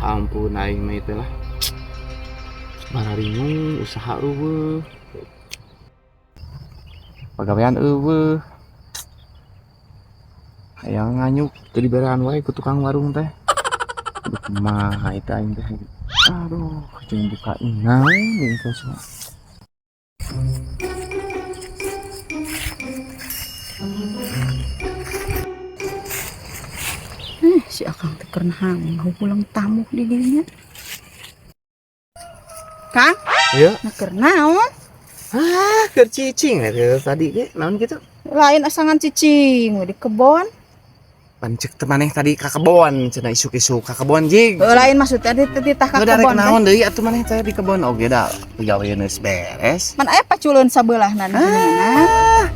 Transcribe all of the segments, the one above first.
Ampun aing mah itu lah. Bararingung usaha euweuh. Pagawean euweuh. Hayang nganyuk teu diberean wae ku tukang warung teh. Aduh, kumaha itu aing teh. Aduh, jeung buka naon ieu teh semua. Si Akang teh keur naon pulang tamu di dinya. Kang, Iya. nah keur naon? Ah, keur cicing eta tadi ge naon kitu? Lain asangan cicing we di kebon. Pan ceuk teh maneh tadi ka kebon, cenah isuk-isuk ka kebon jig. Heuh, lain maksudnya di titah ka Udah rek kebon. naon deui atuh maneh teh di kebon oge da gawean geus beres. Pan aya paculeun sabeulah di Ah,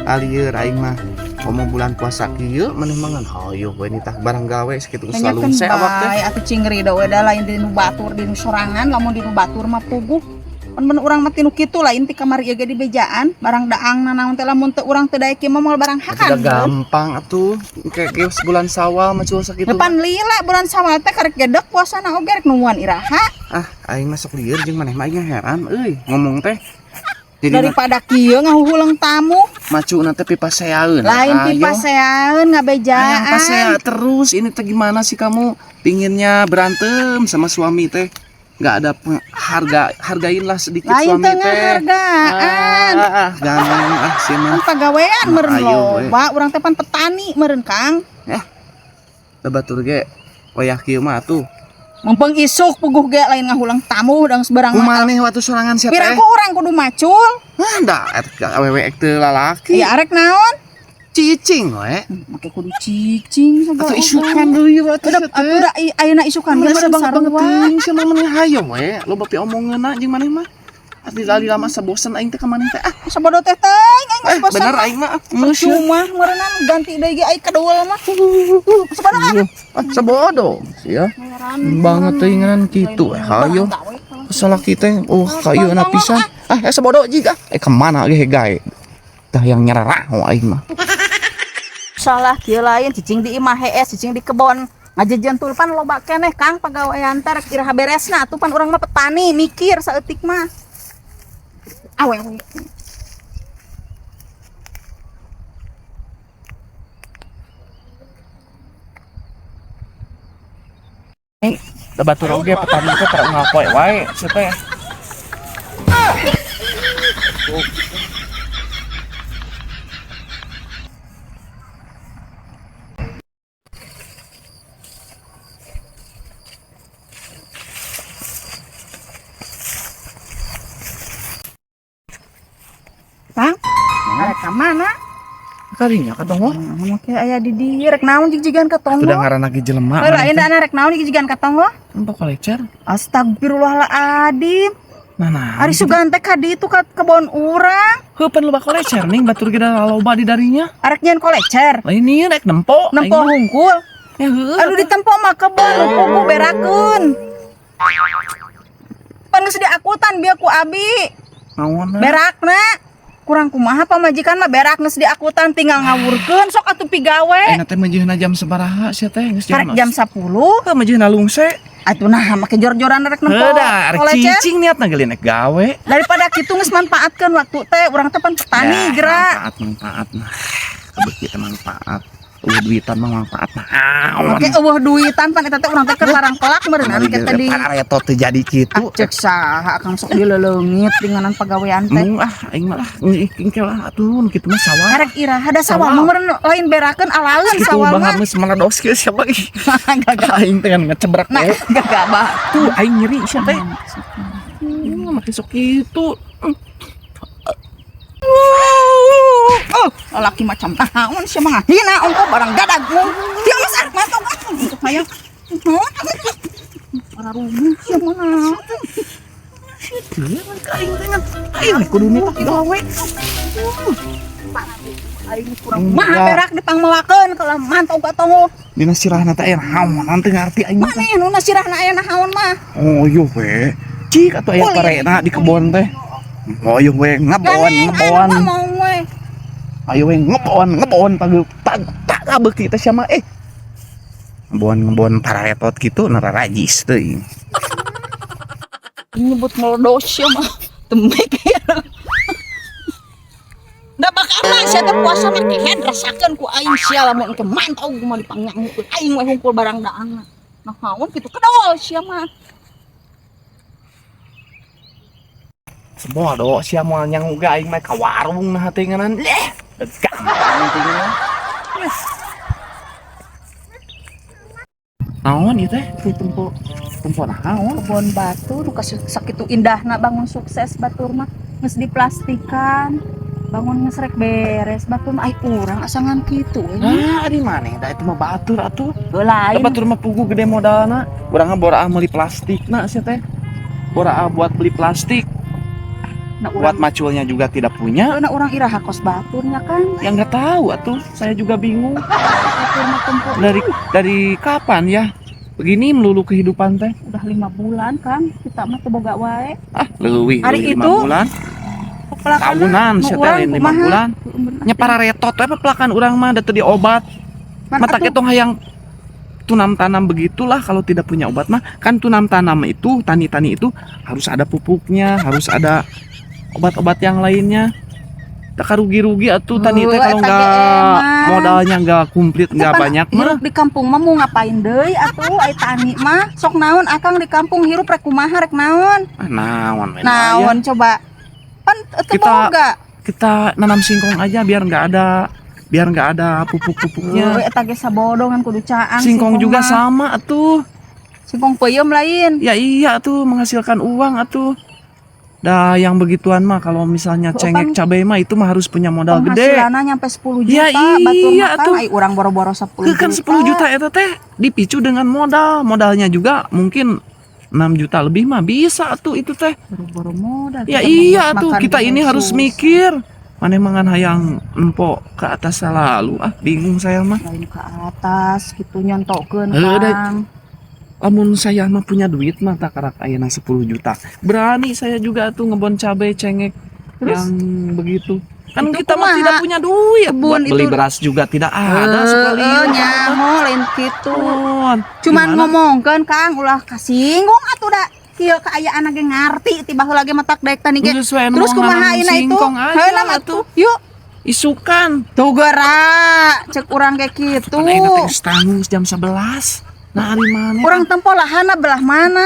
alieur aing mah komo bulan puasa kieu maneh mah ngan hayu we nitah barang gawe sakitu geus lalungse awak teh. Atuh cingri da we da lain di nu batur di nu sorangan, lamun di nu batur mah puguh. Pan mun urang mah tinu kitu lain ti kamari ieu ge di bejaan, barang daang nanaon teh lamun teu urang teu daek ieu mah moal barang Atuh hakan. da gampang atuh kayak geus bulan Sawal mah cul sakitu. Depan lila bulan Sawal teh karek gedek puasana oge rek nungguan iraha. Ah, aing mah sok lieur jeung maneh mah aing heran euy ngomong teh. Jadi Daripada kieu ngahuhuleung tamu, macuna teh pipaseaeun. lain pipaseaeun Hayang ngabejaan. pasea terus ini teh gimana sih kamu pinginnya berantem sama suami teh nggak ada harga hargainlah sedikit Lain suami teu teh. ngahargaan. Ah, jangan ah sih mah. Pan pagawean meureun Ayo, we. loba, urang teh pan petani meureun Kang. Batur ge wayah kieu mah atuh. Mumpung isuk puguh ge lain ngahulang tamu dang sebarang mah. Kumaneh waktu sorangan sia teh? Piraku urang kudu macul. Ah, da eta awewe ek teu lalaki. Ya arek naon? Cicing we. Make kudu cicing segala. Atuh isukan deui we atuh Udah sia teh. atuh da ayeuna isukan Mana geus banget banget sarua. teuing sia mah maneh hayo we. Loba piomongeunna jeung maneh mah. Asli lali lama sabosen aing teh ka maneh teh. Ah, Sabodo teh teuing aing geus bosan. bener aing mah. Geus ya. Percuma meureunnan ganti deui ge aing kaduel mah. Sabodo ah. Ah, sabodo sia. Banget teuingan kitu we. Hayo. Salah kita oh kayu na pisan. Ah, sabodo jiga. Kemana ge gae. Tah yang nyerah aing mah. Salah kieu lain cicing di imah hees cicing di kebon. Ngajejen tulpan loba keneh Kang pagawean teh rek iraha beresna atuh pan urang mah petani mikir saeutik mah. Awe awe. Da batur oge petani teh tara ngapoe wae sia teh. Kang, arek ka mana? Kadinya ka tonggo. Nah, make aya di dieu rek naon jigjigan ka tonggo. Udah ngaranna ge jelema. Heuh lain da rek naon jigjigan ka tonggo? Tempo kolecer. Astagfirullahaladzim. Nah, nah. Ari sugan teh ka ditu ka kebon urang. Heuh pan loba kolecer ning batur ge da loba di darinya. Arek nyeun kolecer. Lain ieu rek nempo. Nempo hungkul. Ya heueuh. Aduh ditempo mah kebon pugu berakeun. Pan geus diakutan bieu ku abi. Naon? Berakna. Kurang kumaha pamajikan mah berak geus diakutan tinggal ngawurkeun sok atuh pigawe. Ayeuna teh meujeuhna jam sabaraha sia teh geus jam. Karek jam 10. Heuh meujeuhna lungse. Atuh nah make jor-joran rek nempo Heuh da arek kolecer. cicing niatna geulin rek gawe. Daripada kitu geus manfaatkeun waktu teh urang teh pan petani Ya, gerak. Manfaat manfaat nah. Kabeh teh manfaat. Eueuh duitan mah manfaat naon. Oke eueuh duitan pan eta teh urang teh keur larang pelak meureun ke teh di Pan area tot teu jadi kitu. Ah, cek saha Akang sok dileleungit dinganan pagawean teh. Mung ah aing mah lah ngeuing lah atuh nu kitu mah sawah. Arek iraha da sawah mah meureun lain berakeun alaeun Kitu sawah bahar mah. geus meledos kieu siapa ih. Gagah. Aing teh kan ngecebrak Nah, we. gagah bah. Tuh aing nyeri sia teh. Make sok kitu. Oh, laki macam naon sia mah ngahina ongko barang gadag mung. Dia geus arek mantau ah. Untuk hayang. Para rubuh sia mah. Ieu mah ka aing teh ngan. Aing kudu nitah gawe. Aing kurang mah berak dipangmelakeun kalau mantau ka tonggo. Dina sirahna teh aya naon teu ngarti aing mah. Maneh nu sirahna aya naon mah. Oh iya we. Cik atuh aya parena di kebon teh. Oh iya we ngebon ngebon. Ngomong we. Ayo we ngebon ngebon pag tag tag beuki teh sia mah eh. Ngebon-ngebon pararetot gitu nararajis teuing. Nyebut meledos ya mah. Temik ya. Da bakal sia teh puasa mah kehed rasakeun ku aing sia lamun engke mantau kumaha dipangnyangkeun aing we hungkul barang daangna. Nah naon kitu kedol sia mah. Sebodo sia moal nyangu ge aing mah ka warung nah teh nganan. Leh, gampang teh nganan. Naon ieu teh? Di tempo Tempo naon? Kebon batu nu sakitu indahna bangun sukses batur mah geus diplastikan. Bangun geus rek beres batur mah ai urang asa ngan kitu we. Nah, di mana? Da itu mah batur atuh. Heuh lain. Batur mah pugu gede modalna. Urang mah boraah meuli plastikna sia teh. Boraah buat beli plastik. Nah, Buat urang, maculnya juga tidak punya. nah, urang iraha kos baturnya kan. Ya nggak tahu atuh, saya juga bingung. Batur mah tempo Dari kapan ya? Begini melulu kehidupan teh. udah 5 bulan kan kita mah teu boga wae. Ah, leuwih Hari leuwih 5 itu, bulan. Pepelakan Tahunan nu sia teh urang lain 5 kumaha? bulan. Nya pararetot we pepelakan urang mah da teu diobat. Pan Mata atuh kita hayang tunam tanam begitulah kalau tidak punya obat mah. Kan tunam tanam itu, tani-tani itu harus ada pupuknya, harus ada obat-obat yang lainnya. Tak rugi-rugi atuh tani teh Heuh, kalau eta ge nggak emang. modalnya nggak komplit, nggak Pan banyak mah. hirup di kampung mah mau ngapain deui atuh ai tani mah sok naon akang di kampung hirup rek kumaha rek naon. Ah, naon we Naon coba. Pan teu boga. Kita nanam singkong aja biar nggak ada pupuk-pupuknya. Heuh, eta ge sabodongan kudu caang Singkong juga mah. sama atuh. Singkong peuyeum lain. Ya iya tuh menghasilkan uang atuh. Dah yang begituan mah kalau misalnya Pan cengek cabai mah itu mah harus punya modal gede. Penghasilanna nyampe 10 juta, Ya batur iya mah kan tuh. ai urang boro-boro 10 Kan juta. 10 juta eta teh dipicu dengan modal. Modalnya juga mungkin 6 juta lebih mah bisa tuh itu teh. Boro-boro modal. Ya kita iya mah tuh makan kita juga ini harus susah. mikir. Mana mangan hayang empok ke atas selalu. Ah bingung saya mah. Lain ke atas gitu nyontokeun Heuh, da- Kang. Lamun saya mah punya duit mah tak karak ayeuna 10 juta. Berani saya juga tuh ngebon cabai cengek Terus? yang begitu. Kan Itu kita mah kumaha? tidak punya duit. Kebun Buat beli itu- beras juga tidak ada sekali. Nyaho lain kitu. Cuman Cuman ngomongkeun Kang ulah kasinggung atuh da kieu kaayaan ge ngarti ti baheula ge matak daek tani ge. Terus kumaha ayeuna itu? Heuna mah tuh. Yuk, Isukan. tuh gerak cek urang ge kitu. Mana enak teh geus tanggung jam 11. Nah, ari mana? Urang tempo lahana belah mana?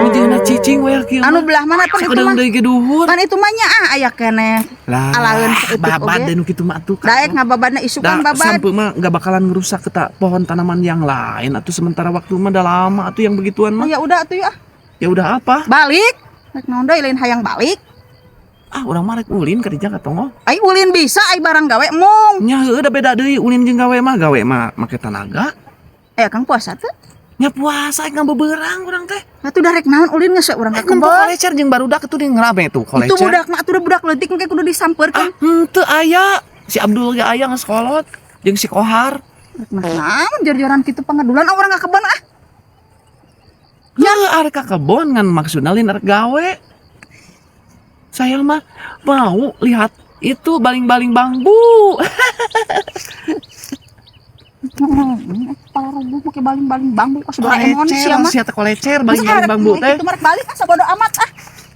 Mijeuna cicing we kieu. Anu belah mana pan itu Sakedeung mah? deui ge duhur. Pan itu mah nya ah aya keneh. Lah, Alaeun saeutik babad oge. deh nu kitu mah atuh. Daek ngababadna isukan Da, babad. sampe mah nggak bakalan ngerusak ke pohon tanaman yang lain atau sementara waktu mah udah lama atau yang begituan Oh, mah. ya udah atuh ya. Ya udah apa? Balik. Rek naon deui lain hayang balik. Ah, urang mah rek ulin kerja ka tonggoh. Ai ulin bisa ai barang gawe mung. Nya heueuh da beda deui ulin jeung gawe mah make tanaga. Kang puasa teh? Nya puasa rek ngabeberang urang teh. Atuh da rek naon ulin geus we urang ka Nempo kebon. kolecer jeung barudak itu dia ngerabe tuh kolecer. Itu budak mah atuh da budak leutik engke kudu disampeurkeun. Ah, henteu aya. Si Abdul ge aya geus kolot jeung si Kohar. Rek naon jor-joran kitu pangadulan ah urang ka kebon ah. Ya arek ka kebon ngan maksudna lain arek gawe. Saya mah mau lihat itu baling-baling bambu. Kepala rubuh make baling-baling bambu ka Doraemon Kolecer, sia mah. sia teh kolecer baling-baling bambu teh. Itu merek balik ah sabodo amat ah.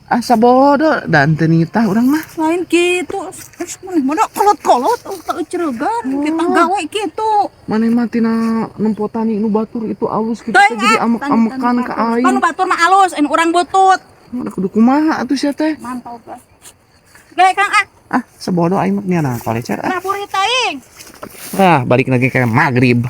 Ah sabodo dan teu nitah urang mah. Lain kitu. Terus maneh mah kolot-kolot oh teu ceuregan kita gawe kitu. Maneh mah tina nempo tani nu batur itu alus kitu teh jadi amek-amekan ka aing. Panu batur mah alus, anu urang butut. Udah kudu kumaha atuh sia teh. Mantap lah. Gawe Kang ah. Ah sabodo aing mah niana kolecer ah. Nah burit aing. Ah balik lagi ke maghrib.